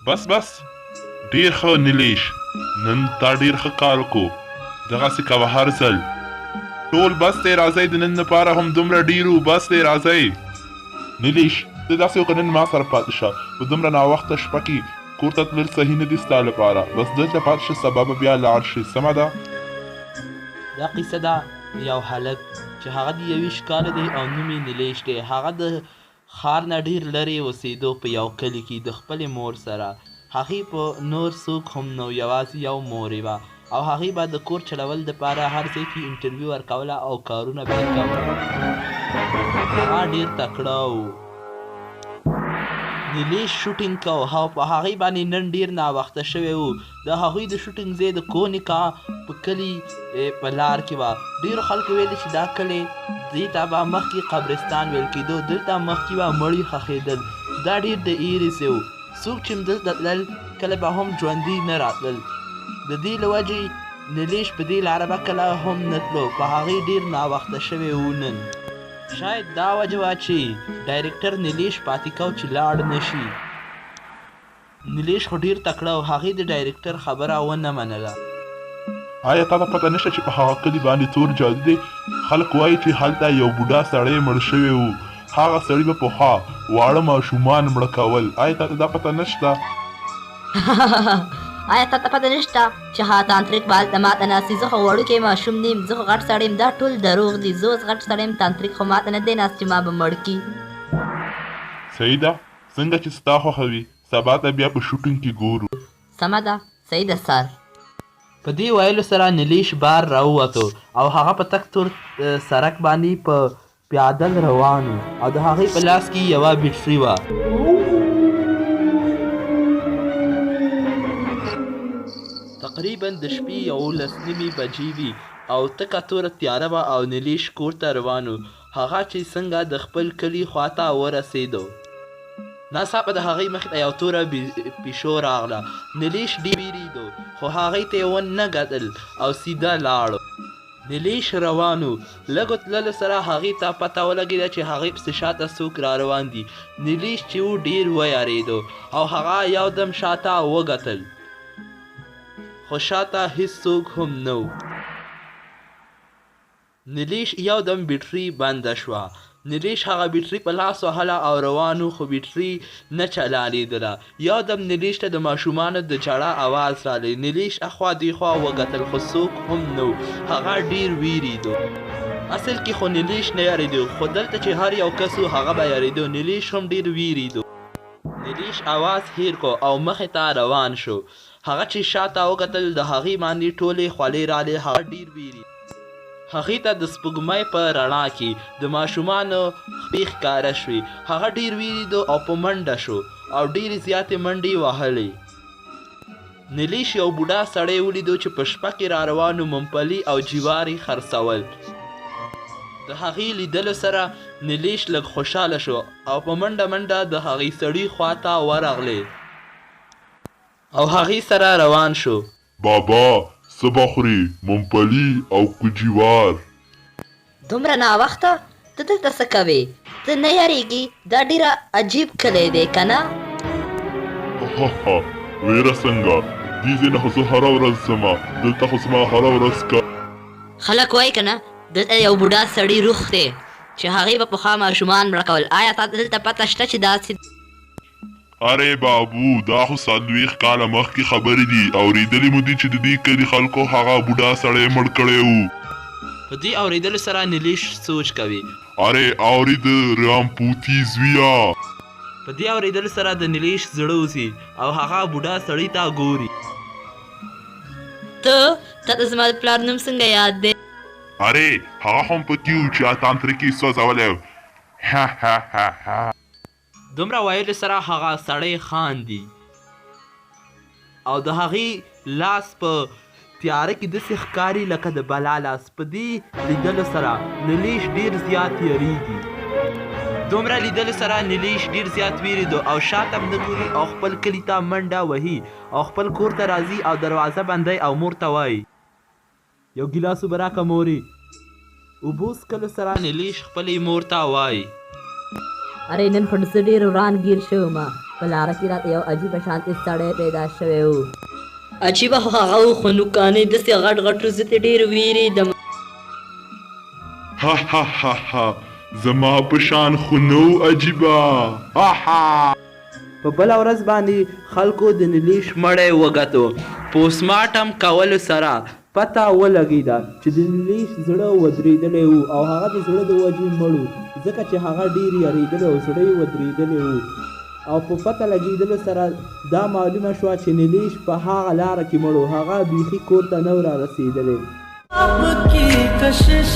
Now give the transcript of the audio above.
بس بس ډیر ښه نیلیش، نن تا ډیر ښه کار وکړو، دغسې کوه هر ځل. ټول بس دی راځئ د نن لپاره هم دومره ډیر وو، بس دی راځئ. نیلیش، ته داسې وکړه نن ما سره پاتې شه، په دومره ناوخته شپه کې کور ته تلل صحیح نه دي ستا لپاره، بس دلته پاتې شه سبا به بیا لاړ شې، سمه ده؟ دا قصه ده یو هلک چې هغه د 21 کالو دی او نوم یې نیلیش دی. هغه د ښار نه ډیر لرې اوسیدو په یو کلي کې د خپلې مور سره. هغې په نور څوک هم نه وو یوازې یو مور یې وه او هغې به د کور چلول دپاره هر ځای کې انټرویو ورکوله او کارونه به یې کول. هغه ډیر تکړه وو. نیلیش شوټینګ کو او په هغې باندې نن ډیر ناوخته شوی وو. د هغوی د شوټینګ ځای د کونیکا په کلي په لار کې وه. ډیرو خلکو ویل چې دا کلی دې ته به مخکې قبرستان ویل کیدو، دلته مخکې به مړي ښخېدل. دا ډیر د ایرې ځای و، څوک چې هم دلته تلل کله به هم ژوندي نه راتلل. د دې له وجې نیلیش په دې لاره به کله هم نه تلو. په هغې ډیر ناوخته شوی و نن. شاید دا وجه وه چې ډایرکټر نیلیش پاتې کو چې لاړ نه شي. نیلیش خو ډیر تکړه و، هغې د ډایرکټر خبره ونه منله. آیا تا ته پته نشته چې په هغه کلي باندې تور جادو دی؟ خلک وایي چې هلته یو بوډا سړی مړ شوی و. هغه سړي به پخوا واړه ماشومان مړه کول. آیا تا ته دا پته نشته؟ آیا تا ته پته نشته چې هغه تانتریک به هلته ماته ناست وي؟ زه خو وړوکی ماشوم نه یم، زه خو غټ سړی یم. دا ټول دروغ دي، زه اوس غټ سړی یم، تانتریک خو ماته نه دی ناست چې ما به مړ کړي. صحیح ده، څنګه چې ستا خوښه وي، سبا ته بیا په شوټینګ کې ګورو. سمه ده، صحیح ده سر. په دې ویلو سره نیلیش بار راووتو او هغه په تک تور سرک باندې په پیادل روان و او د هغې په لاس کې یوه بیټري وه. تقریبا د شپې 11 نیمې بجې وي او تکه توره تیاره وه او نیلیش کور ته روان و. هغه چې څنګه د خپل کلي خواته ورسېدو، ناڅاپه د هغې مخې ته یو توره پیشو راغله. نیلیش ډېر وېرېدو خو هغې ته یې ونه کتل او سیده لاړو. نیلیش روان و، لږو تللو سره هغې ته پته ولګېده چې هغې پسې شاته څوک را روان دي. نیلیش چې و ډېر ویرېدو او هغه یو دم شاته وکتل خو شاته هیڅوک هم نه و. نیلیش یو دم بیټري بنده شوه. نیلیش هغه بیټري په لاس وهله او روان و خو بیټري نه چلانېدله. یو دم نیلیش ته د ماشومانو د ژړا اواز راغی. نیلیش اخوا دیخوا وکتل خو څوک هم نه و. هغه ډیر ویریدو. اصل کې خو نیلیش نه یریدو خو دلته چې هر یو کس و هغه به یریدو. نیلیش هم ډیر ویریدو. نیلیش اواز هیر کو او مخې ته روان شو. هغه چې شاته وکتل د هغې باندې ټولې خولې رالې. هغه ډیر ویرید. هغې ته د سپوږمۍ په رڼا کې د ماشومانو خپې ښکاره شوې. هغه ډیر ویریدو او په منډه شو او ډیرې زیاتې منډې وهلې. نیلیش یو بوډا سړی ولیدو چې په شپه کې را روان و، ممپلي او جوار یې خرڅول. د هغې لیدلو سره نیلیش لږ خوشحاله شو او په منډه منډه د هغې سړي خواته ورغلی او هغې سره روان شو. بابا څه به خورې، ممپلي او که جوار؟ دومره ناوخته ته دلته څه کوې؟ ته نه یریږي؟ دا ډیره عجیب کلی دی که نه؟ هاهاها، ویره څنګه؟ دې ځای نه خو زه هره ورځ ځمه، دلته خو زما هره ورځ کار. خلک وایي که نه دلته یو بوډا سړي روح دی چې هغې به پخوا ماشومان مړه کول. آیا تا ته دلته پته شته چې داسې؟ ارې بابو، دا خو 40 کاله مخکې خبرې دي، اورېدلي مو دي چې د دې کلي خلکو هغه بوډا سړی مړ کړی و. په دې اورېدلو سره نیلیش سوچ کوي. ارې اورې د رامپوتي زویه! په دې اورېدلو سره د نیلیش زړه وځي او هغه بوډا سړي ته ګوري. ته، تا ته زما د پلار نوم څنګه یاد دی؟ ارې هغه هم پکې و چې تانتریک یې سوځولی و. ههههه. دومره ویلو سره هغه سړی خاندي او د هغې لاس په تیاره کې داسې ښکاري لکه د بلا لاس. په دې لیدلو سره نیلیش ډیر زیات یریږي. دومره لیدلو سره نیلیش ډیر زیات ویریدو او شاته هم نه ګوري او خپل کلي ته منډه وهي او خپل کور ته راځي او دروازه بندوي او مور ته وایي. یو ګیلاس اوبه راکه مورې. اوبو څکلو سره نیلیش خپلې مور ته وایي. ارې نن خو زه ډېر وران ګیر شوی وم، په لاره کې راته یو عجیبه شانتې سړی پیدا شوی و. عجیبه خو هغه و، خو نوکان یې داسې غټ غټ وو، زه ترې ډېر وېرېدم. هاهاهاها زما په شان خو نه و عجیبه هاها. په بله ورځ باندې خلکو د نیلیش مړی وګتو. پوسټمارټم کولو سره پته ولګیده چې د نیلیش زړه ودریدلی وو او هغه د زړه د وجې مړ وو ځکه چې هغه ډیر یریدلی او زړه یې ودریدلی وو او په پته لګیدلو سره دا معلومه شوه چې نیلیش په هغه لاره کې مړ وو، هغه بیخي کور ته نه وو رارسیدلی. آپ کی کشش.